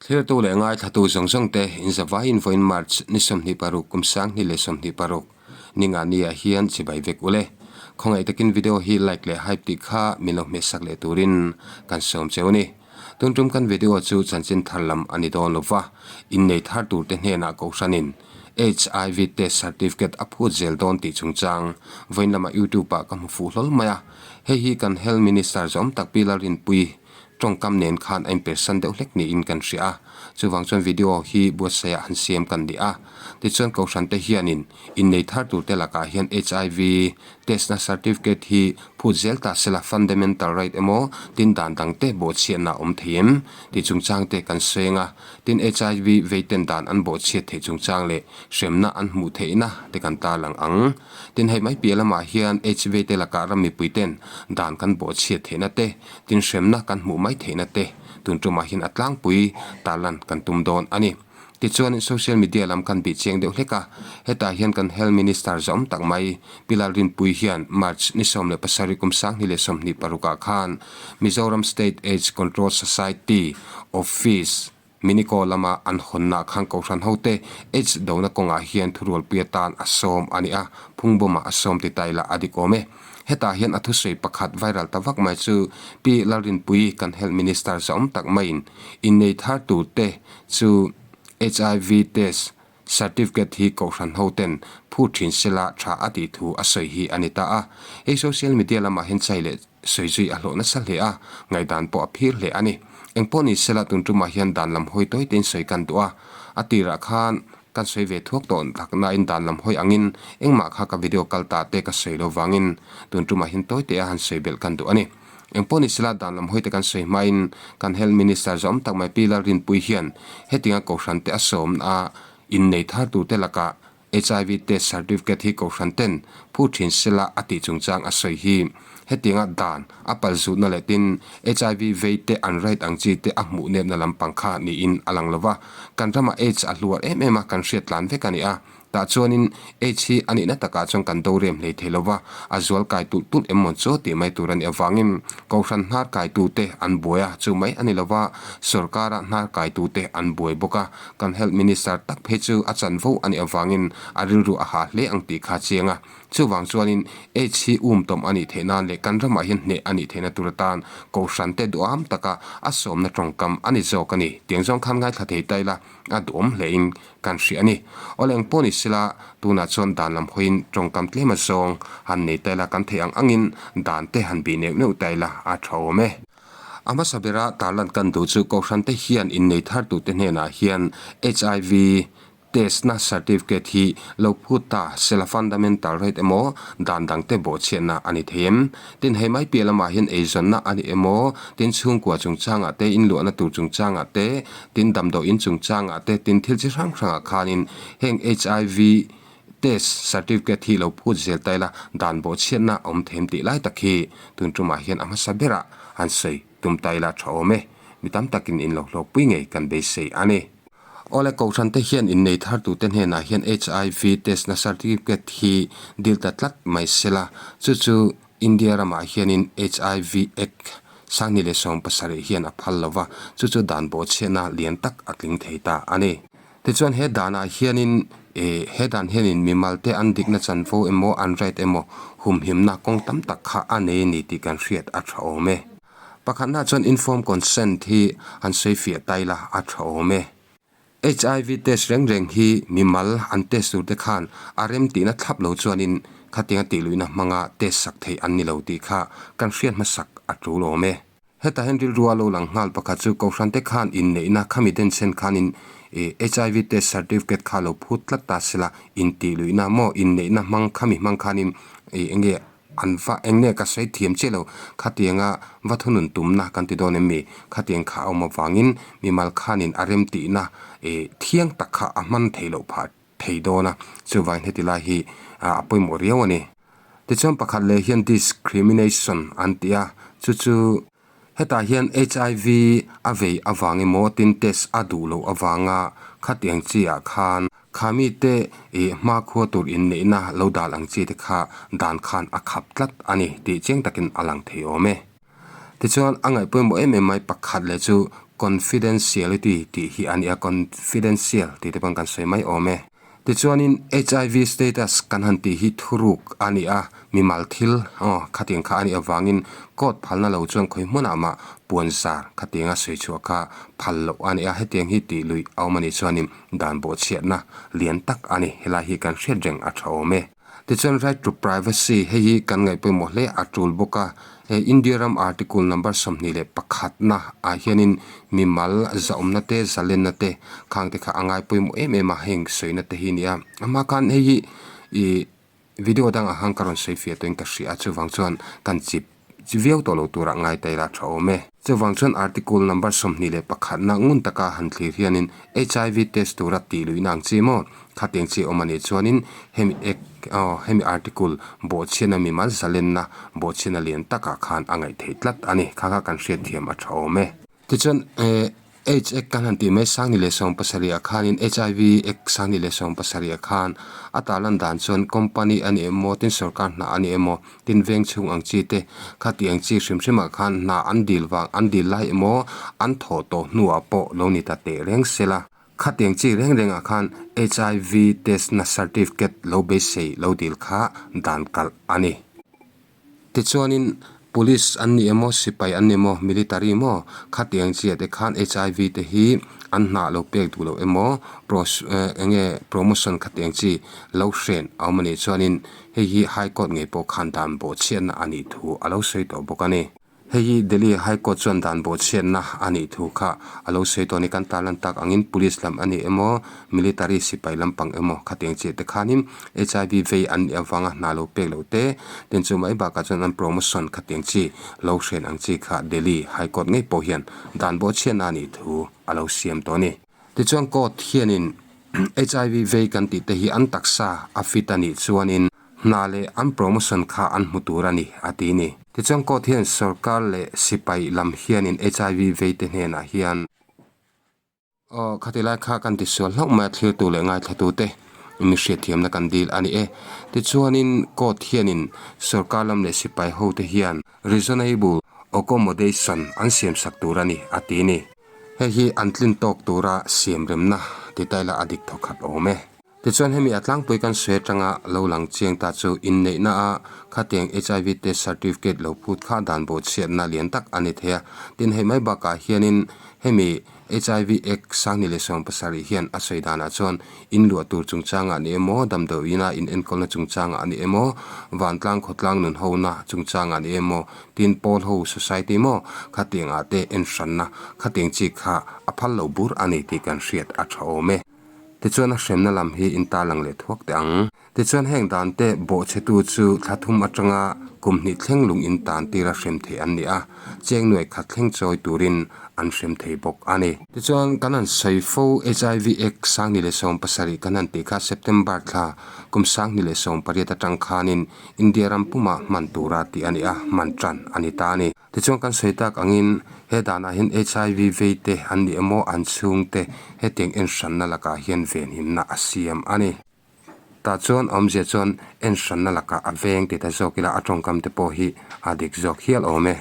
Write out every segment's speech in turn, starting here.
Thiltu leh ngaithlatu zawng zawng te inzavaiin vawiin March ni 26 kum 2026 ninga niah hian chibai vek ule. Khawngaih takin video hi like leh hype tih kha min lo hmehsak leh turin kan sawm cheu ni. Tun tum kan video chu chanchin thar lam a ni dawn lova, innei thar tur te hnenah kohhranin HIV test certificate a phut zel dawn tih chungchang vawiin lamah YouTube ah ka hmu fuh hlawl mai a. Hei hi kan Health Minister zawm tak Pi Lalrinpuii tawngkam nen khan a inpersan deuh hlek niin kan hria a, chuvang chuan video hi buatsaihah han siam kan ni a. Tichuan Kohhran te hianin innei thar tur te lakah hian HIV test na certificate hi phut zel ta sela fundamental right emaw tin dan dang te bawhchhiatna a awm thei em tih chungchang te kan sawi ang a, tin HIV veiten dan an bawhchhiat theih chungchang leh hremna an hmuh theihna te kan tarlang ang. Tin hei mai piah lamah hian HIV te lakah ram mipui ten dan kan bawhchhiat theihna te Tin hremna kan hmuh mai theihna te tun tumah hian a tlangpui tarlan kan tum dawn a ni. Tichuan social media lam kan bih chiang deuh hlek a, hetah hian kan Health Minister zawm tak mai Pi Lalrinpuii hian March ni 17 kum 2026 ah khan Mizoram State Aids Control Society Office Miniko lama an hawnna khan Kohhran hote AIDS dona kawngah hian thurualpui atan a sawm a ni a, phungbawmah a sawm ti ta ila a dik awm e. Hetah hian a thusawi pakhat viral ta vak mai chu Pi Lalrinpuii kan Health Minister zahawm tak maiin innei thar turte chu HIV test certificate hi Kohhran hoten phut thin sela tha a tih thu a sawi hi a ni ta a. Hei social media lamah hian chai leh sawi zui a hlawh nasa hle a, ngaihdan pawh a phir hle a ni. Engpawh ni sela tun tumah hian dan lam hawi tawi tein sawi kan duh a, a tirah khan kan sawi ve thuak tawh tak nain dan lam hawi angin engmah kha ka video kal ta te ka sawi lo vangin tun tumah hian tawi te a han sawi belh kan duh a ni. Engpawh ni sela dan lam hawi te kan sawi hmain kan Health Minister zawm tak mai Pi Lalrinpuii hian hetinga Kohhran te a sawmna a innei thar turte lakah HIV test certificate hi Kohhran ten phu thin sela a tih chungchang a sawi hi. Hetianga dan a pal zutna leh tin HIV vei te an right ang chi te a hmuh nepna lampang kha niin a lang lova. Kan ramah AIDS a hluar em em a kan hriat tlan vek a ni a. Tah chuanin AIDS hi a nihna takah chuan kan do rem hlei thei lova, a zual kai tulh tulh em mawn chaw tih mai tur a nih avangin Kohhran hnar kaitute an buai a, chu mai a ni lova sorkara hnar kaitute an buai bawk a. Kan Health Minister tak phei chu a chanvo a nih avangin a rilru a ha hle ang tih kha a chiang a. Chuvang chuanin AIDS hi um tawm a nih theih nan leh kan ramah hian hneh a nih theihna tur atan Kohhran te duham taka a sawmna tawngkam a ni zawk a ni. Tiang zawng khan ngaithla thei ta ila a duhawm hlein kan hria a ni. Awle eng pawh ni sela tunah chuan dan lam hawiin tawngkam tlem a zawng han nei ta ila kan theih ang angin dan te han bih neuh neuh ta ila a tha awm e. A hmasa bera tarlan kan duh chu Kohhran te hian innei thar tute hnenah hian HIV test na certificate hi lo phut ta sela fundamental right emaw dan dang te bawhchhiatna a ni thei em? Tin hei mai piah lamah hian eizawnna a ni emaw tin chhungkua chungchangah te inluahna tur chungchangah te tin damdawiin chungchangah te tin thil chi hrang hrangah khanin heng HIV Test certificate hi lo phut zel ta ila dan bawhchhiatna a awm them tih lai tak hi tun tumah hian a hmasa berah han sawi tum ta ila tha awm e. Mi tam takin in lo hlawkpui ngei kan beisei a ni. Awle Kohhran te hian innei thar tute hnenah hian HIV test na certificate hi dil ta tlat mai sela chu chu India ramah hianin HIV Act 2017 hian a phal lova chu chu dan bawhchhiatna lian tak a tling thei ta a ni. Tichuan he danah hianin eh he dan hianin mimal te an dikna chanvo emaw an right emaw humhimna kawng tam tak kha a nei a ni tih kan hriat a tha awm e. Pakhatna chuan informed consent hi an sawi fiah ta ila a tha awm e. HIV test reng reng hi mimal an test tur te khan a rem tihna thlap lo chuanin khatianga tih luihna hmanga test sak theih an ni lo tih kha kan hriat hmasak a tul awm e. Hetah hian rilru a lo lang nghal pakhat chu Kohhran te khan inneihna khami den sen khanin HIV test certificate kha lo phut tlat ta sela intih luihna maw inneihna hmang khami hmang khanin eng nge an va eng nge ka sawi thiam chiah lo khatianga va thunun tumna kan ti dawn em mi khatiang kha a awm avangin mimal khanin a rem tihna thiang tak kha a hman theih loh phah thei dawn a chuvangin heti lai hi a pawimawh riau a ni. Tichuan pakhat leh hian discrimination an ti a, chu chu hetah hian HIV a vei avang emaw tin test a duh loh avanga khatiang chi ah khan kha mite ih hmakhua tur inneihna lo dal ang chi te kha dan khan a khap tlat a ni tih chiang takin a lang thei awm e. Tichuan a ngaih pawimawh em em mai pakhat leh chu Confidentiality tih hi a ni a, confidential tih te pawhin kan sawi mai awm e. Tichuanin HIV status kan han tih hi thuruk a ni a, mimal thil aw khatiang kha a nih avangin court phalna lo chuan khawi hmunah mah puan zar khatianga sawi chhuah kha phal loh a ni a, hetiang hi tih luih a awm a nih chuanin dan bawhchhiatna lian tak a ni, helai hi kan hriat reng a tha awm e. Tichuan right to privacy hei hi kan ngaih pawimawh hle a tul bawk a, he India ram article number 21 na ah hianin mimal zahawmna te zalenna te khang te kha a ngai pawimawh em em a heng sawina te hi a ni a, amah khan hei hi ih video dangah khan ka rawn sawi fiah tawhin ka hria a chuvang chuan kan chip Chi viau tawh lo turah ngai ta ila tha awm e. Chuvang chuan article number 21 na ngun taka han thlir hianin HIV test tura tih luihna ang chi maw? Khatiang chi awm a nih chuanin hemi act aw hemi article bawhchhiatna mimal zalenna bawhchhiatna lian takah khan a ngaih theih tlat a ni. Kha kha kan hriatthiam a tha awm e. Tichuan, AIDS Act kan han tih mai 2017 ah khanin HIV Act 2017 ah khan a tarlan dan chuan company a ni emaw tin sorkar hna a ni emaw tin veng chhung ang chi te khati ang chi hrim hrim ah khan hna an dil vang an dil lai emaw an thawh tawh hnuah pawh lo ni ta teh reng sela. Khatiang chi reng reng ah khan HIV test na certificate lo beisei lo dil kha dan kalh a ni. Tichuanin Police an ni emaw, sipai an ni emaw, military maw, khatiang chiah te khan HIV te hi an hnah lo pek duh lo emaw, pros eh eng nge promotion khatiang chi lo hren a awm a nih chuanin hei hi High Court ngei pawh khan dan bawhchhiatna a nih thu a lo sawi tawh bawk a ni. Hei hi Delhi High Court chuan dan bawhchhiatna a nih thu kha a lo sawi tawh a ni. Kan tarlan tak angin Police lam a ni emaw, Military sipai lampang emaw khatiang chiah te khanin HIV vei an nih avanga hna lo pek loh te, tin chu mai bakah chuan an promotion khatiang chi lo hren ang chi kha Delhi High Court ngei pawh hian dan bawhchhiatna a nih thu a lo siam tawh a ni. Tichuan court hianin HIV vei kan tih te hi an taksa a fit a nih chuanin hna leh an promotion kha an hmu tur a ni a ti ni. Tichuan court hian sorkar leh sipai lam hianin HIV vei te hnenah hian Aw, khati lai kha kan tisual hlauh mai a, thlirtu leh ngaithlatute mi hriatthiamna kan dil a ni e. Tichuanin court hianin sorkar lam leh sipai hote hian reasonable accommodation an siamsak tur a ni a ti ni. Hei hi an tlin tawk tura siamremna ti ta ila a dik thawkhat awm e. Tichuan hemi a tlangpui kan sawi atanga lo lang chiang ta chu inneihna a khatiang HIV test certificate lo phut kha dan bawhchhiatna lian tak a ni thei a. Tin hei mai bakah hianin hemi HIV Act 2017 hian a sawi danah chuan inluah tur chungchangah a ni emaw, damdawiina inenkawlna chungchangah a ni emaw, vantlang khawtlang nun hona chungchangah a ni emaw, tin pawl ho society maw khatiangah te enhranna khatiang chi kha a phal lo bur a ni tih kan hriat a tha awm e. Tichuan a hremna lam hi in tarlang leh thuak teh ang. Tichuan heng dan te bawhchhetu chu thla thum atanga kum hnih thleng lung in tan tira hrem theih an ni a, cheng nuai khat thleng chawi turin an hrem thei bawk a ni. Tichuan kan han sawi fo HIV Act 2017 kan han tih kha September thla kum 2018 atang khanin India ram pumah hman tura tih a ni a, hman tan a ni ta a ni. Tichuan kan sawi tak angin he danah hian HIV vei te an ni emaw an chhungte hetiang enhranna lakah hian venhimna a siam a ni. Tah chuan awmzia chuan enhranna lakah a veng ti ta zawk ila a tawngkam te pawh hi a dik zawk hial awm e.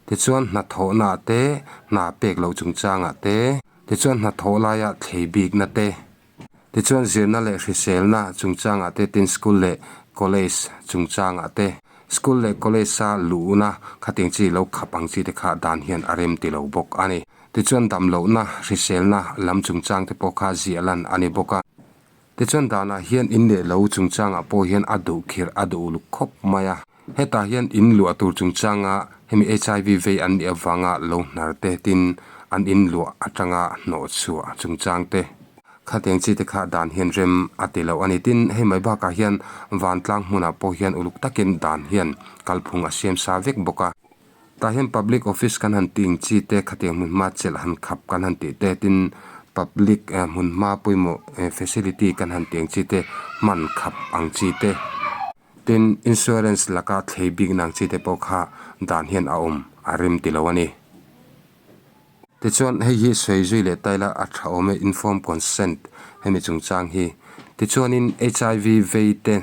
Tichuan hnathawhnaah te, hna pek loh chungchangah te, tichuan hnathawh laia thlei bikna te, Tichuan zirna leh hriselna chungchangah te tin school leh college chungchangah te, school leh college a luhna khatiang chi lo khap ang chi te kha dan hian a rem ti lo bawk a ni. Tichuan damlohna, hriselna lam chungchang te pawh kha ziah lan a ni bawk a. Tichuan danah hian in leh lo chungchangah pawh hian a duh khirh a duh uluk khawp mai a. Hetah hian in luah tur chungchanga hemi HIV vei an nih avanga lo hnar te tin an in luah atanga hnawh chhuah chungchang te khatiang chi te kha dan hian rem a ti lo a ni. Tin, hei mai bakah hian vantlang hmunah pawh hian uluk takin dan hian kalphung a siam sa vek bawk a. Tah hian public office kan han tih ang chi te khatiang hmunhma chelh han khap kan han tih te tin public hmunhma pawimawh facility kan han tih ang chi te hman khap ang chi te. Tin, insurance laka thlei bik nang chi te pawh kha dan hian a awm a rem ti lo a ni. Tichuan, hei hi sawi zui leh ta ila a tha awm e, informed consent hemi chungchang hi. Tichuanin HIV vei te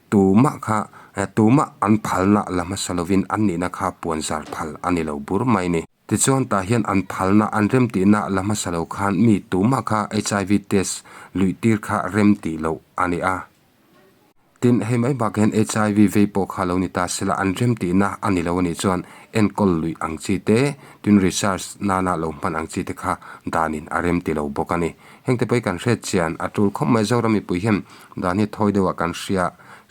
tumah kha tumah an phalna la hmasa lovin an nihna kha puan zar phal a ni lo bur mai ni. Tichuan tah hian an phalna an remtihna la hmasa lo khan mi tumah kha HIV test luih tir kha remtih loh a ni a. Tin, hei mai bak hian HIV vei pawh kha lo ni ta sela an remtihna a ni lo a nih chuan enkawl luih ang chi te, tin research nana lo hman ang chi te kha danin a remti lo bawk a ni. Hengte pawh hi kan hriat chian a tul khawp mai. Zoram mipui hian dan hi thawi deuhah kan hria,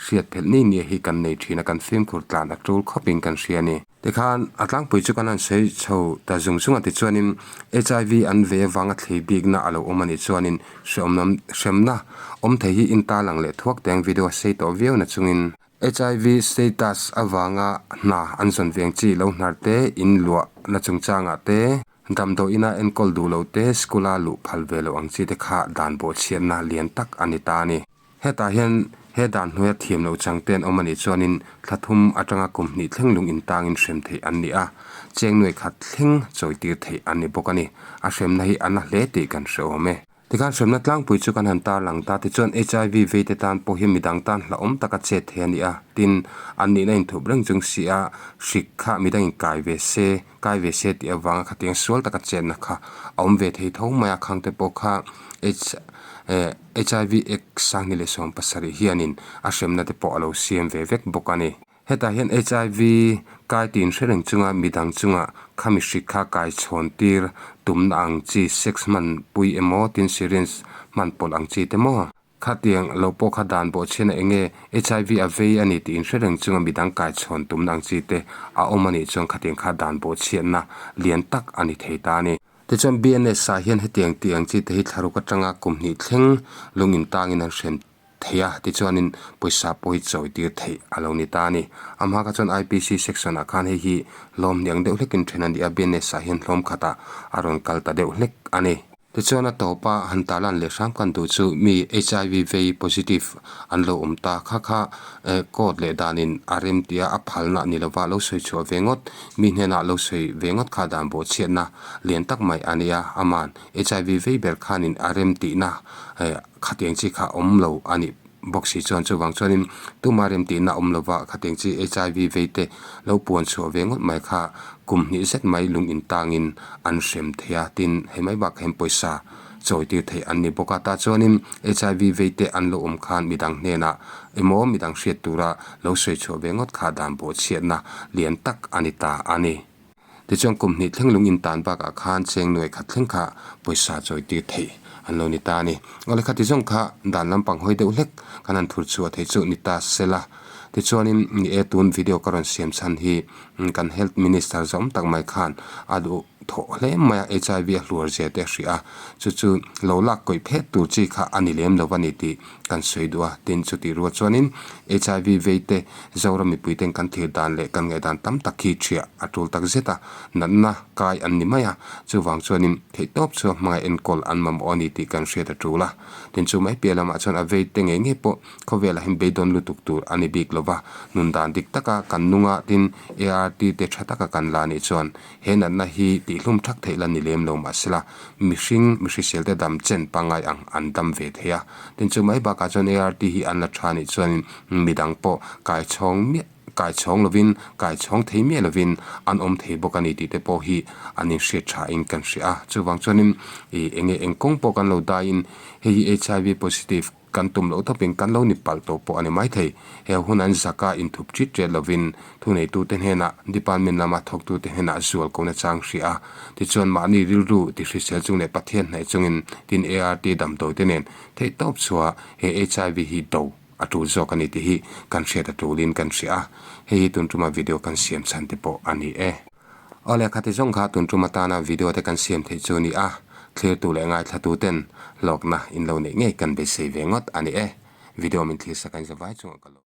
hriat phelh ni ni hi kan nei thin a, kan fimkhur tlan a tul khawpin kan hria a ni. Tikhan a tlangpui chu kan han sawi chho ta zung zung a tichuanin HIV an ve avanga thlei bikna a lo awm a nih chuanin hreawmna hremna awm thei hi intarlang leh thuak teng video a sei tawh viau na chungin HIV status avanga hna an zawn veng chi lo hnar te, in luah na chungchangah te, damdawi ina enkawl duh loh te, school a luh phal ve loh ang chi te kha dan bawhchhiatna lian tak a ni ta a ni. Hetah hian he dan hnuaia thiam loh chang te an awm a nih chuanin thla thum atanga kum hnih thleng lung intangin hrem theih an ni a, cheng nuai khat thleng chawi tir theih an ni bawk a ni. A hremna hi a na hle tih kan hre awm e. Tikhan hremna tlangpui chu kan han tarlang ta tichuan HIV veite tan pawh hian midang tan hlauhawm taka chet thei a ni a, tin, an nihna inthup reng chung si a, hrik kha midang inkai ve se, kai ve se tih avanga khatiang sual taka chetna kha a awm ve thei tho mai a, khangte pawh kha HIV Act 2017 hianin a hremna te pawh a lo siam ve vek bawk a ni. Hetah hian HIV kai tih inhre reng chunga midang chunga khami hrik kha kai chhawn tir tumna ang chi sex hman pui emaw tin syringe hman pawlh ang chi te maw? Khatiang lo pawh kha dan bawhchhiana eng nge HIV a vei a ni tih inhre reng chunga midang kai chhawn tumna ang chi te a awm a nih chuan khatiang kha dan bawhchhiatna lian tak a ni thei ta a ni. Tichuan BNS ah hian hetiang tih ang chi te hi thlaruk atanga kum hnih thleng lung intangin an hrem thei a, tichuanin pawisa pawh hi chawi tir theih a lo ni ta a ni. A hma kha chuan IPC section ah khan hei hi hlawm hniang deuh hlekin then a ni a, BNS ah hian hlawm khatah a rawn kal ta deuh hlek a ni. Tichuan a tawpa han tarlan leh hram kan duh chu mi HIV vei positive an lo awm ta kha kha court leh danin a rem tia a phalna ni lova lo sawi chhuah ve ngawt, mi hnenah lo sawi ve ngawt kha dan bawhchhiatna lian tak mai a nia, aman HIV vei ber khanin a rem tihna khatiang chi kha awm lo a nih bawk si chuan chuvang chuanin tuma rem tihna awm lova khatiang chi HIV vei te lo puan chhuah ve ngawt mai kha kum hnih zet mai lung intangin an hrem thei a, tin hei mai bakah hian pawisa chawi tir theih an ni bawk a, tah chuanin HIV vei te an lo awm khan midang hnenah emaw midang hriat tura lo sawi chhuah ve ngawt kha dan bawhchhiatna lian tak a ni ta a ni. Tichuan kum hnih thleng lung intan bakah khan cheng nuai khat thleng kha pawisa chawi tir theih an lo ni ta a ni. Awle khati zawng kha dan lampang hawi deuh hlek kan han thur chhuah theih chu ni ta sela. Tichuanin ni e tun video ka rawn siam chhan hi kan Health Minister zawm tak mai khan a duh thawh hle mai a, HIV a hluar zia te a hrih a, chu chu lo lak kawih phet tur chi kha a ni lem lo a ni tih kan sawi duh a, tin chutih rual chuanin HIV vei te Zoram mipui ten kan thlir dan leh kan ngaihdan tam tak hi thiah a tul tak zet a, natna kai an ni mai a, chuvang chuanin theihtawp chu a hmangaih enkawl an mamawh a ni tih kan hriat a tul a, tin chu mai piah lamah chuan a vei te ngei ngei pawh khawvelah hian beidawn lutuk tur a ni bik lova, nun dan dik taka kan nung a, tin ART te tha taka kan la nih chuan he natna hi tihhlum thak theih la ni lem lo mahsela mihring mihrisel te dam chen pangngai ang an dam ve thei a, tin chu mai bakah chuan ART hi an la tha nih chuanin midang pawh kai chhawng miah kai chhawng lovin kai chhawng thei miah lovin an awm thei bawk a ni tih te pawh hi an inhriat tha in kan hria a, chuvang chuanin ih enge eng kawng pawh kan lo daiin hei hi HIV positive kan tum loh tawpin kan lo ni palh tawh pawh a ni maithei. He hun an zaka inthup ṭit ṭet lovin thuneitute hnenah department lama thawktute hnenah zual ko nachang hria a. Tichuan mahni rilru tihrisel chung leh Pathian hnaih chungin tin ART damdawite nen theihtawp chhuah he HIV hi do a tul zawk a ni tih hi kan hriat a tulin kan hria a. Hei hi tun tuma video kan siam chhan te pawh a ni e. Aw lehkha ti zawng kha tun tum atana video te kan siam theih chu ni a, thlirtu leh ngaithlatu ten hlawkna in lo neih ngei kan beisei ve ngawt a ni e. Video min thlir sak a in zavai chungah ka lo.